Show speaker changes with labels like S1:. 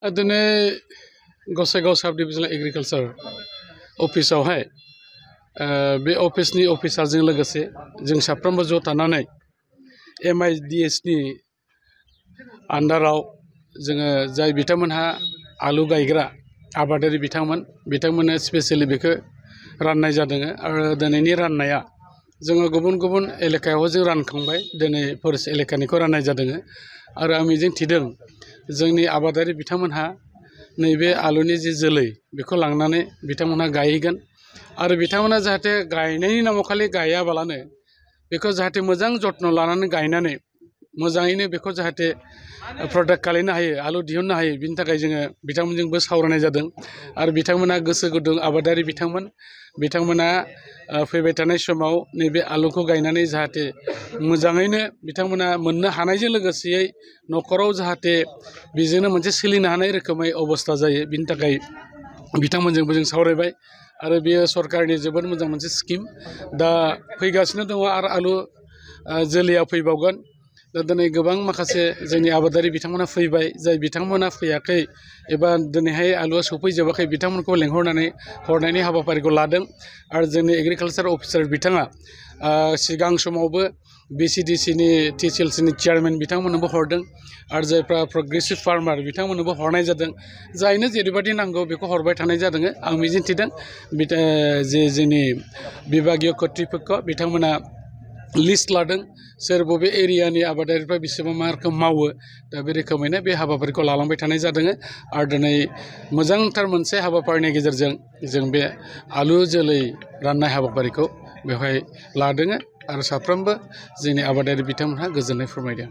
S1: दिनै गसाइगाव साब डिभिजनेल एग्रिकालचार अफिसावहाय बे अफिसनि अफिसारजों लोगोसे जों साफ्रोमबो ज' थानानै MIDS नि आन्डाराव जोङो जाय बिथांमोनहा आलु गायग्रा आबादारि बिथांमोननो स्पेसियेलि बेखौ राननाय जादों आरो दिनैनि राननाया जोङो गुबुन गुबुन एलेकायाव जों रानखांबाय दिनै फरेस्ट एलेकानिखौ राननाय जादों आरो आं मिजिं थिदों जोंनि आबादारि बिथांमोनहा नैबे आलुनि जि जोलै बेखौ लांनानै बिथांमोनहा गायहैगोन आरो बिथांमोना जाहाथे गायनायनि नामाव खालि गायाबालानो बेखौ जाहाथे मोजां जत्न लानानै गायनानै मोजाङैनो बेखौ जाहाथे प्रडाक्ट खालामनो हायो आलु दिहुननो हायो बिनि थाखाय जोङो बिथांमोनजोंबो सावरायनाय जादों आरो बिथांमोना गोसो गुदुं आबादारि बिथांमोना फैबाय थानाय समाव नैबे आलुखौ गायनानै जाहाथे मोजाङैनो बिथांमोना मोननो हानायजों लोगोसेयै न'खराव जाहाथे बेजोंनो मोनसे सोलिनो हानाय रोखोमै अबस्था जायो बिनि थाखाय बिथांमोनजोंबो जों सावरायबाय आरो बेयो सरकारनि जोबोद मोजां मोनसे स्किम दा फैगासिनो दङ आरो आलु जोलैया फैबावगोन दा दिनै गोबां माखासे जोंनि आबादारि बिथांमोना फैबाय जाय बिथांमोना फैयाखै एबा दिनैहाय आलुआ सफैजोबाखै बिथांमोनखौ लेंहरनानै हरनायनि हाबाफारिखौ लादों आरो जोंनि एग्रिकालचार अफिसार बिथाङा सिगां समावबो BCDC नि TCLC नि चेयारमेन बिथांमोननोबो हरदों आरो जायफ्रा प्रग्रेसिभ फार्मार बिथांमोननोबो हरनाय जादों जायनो जेरैबायदि नांगौ बेखौ हरबाय थानाय जादों आं मिजिंथिदों जे जोंनि बिभागीय कर्तृपक्ष बिथांमोना लिस्ट लादों सोर बबे एरियानि आबादारिफ्रा बेसेबां मा रोखोम मावो दा बे रोखोमैनो बे हाबाफारिखौ लालांबाय थानाय जादों आरो दिनै मोजांथार मोनसे हाबाफारिनि गेजेरजों जों बे आलु जोलै राननाय हाबाफारिखौ बेवहाय लादों आरो साफ्रोमबो जोंनि आबादारि बिथांमोनहा गोजोननाय फोरमायदों।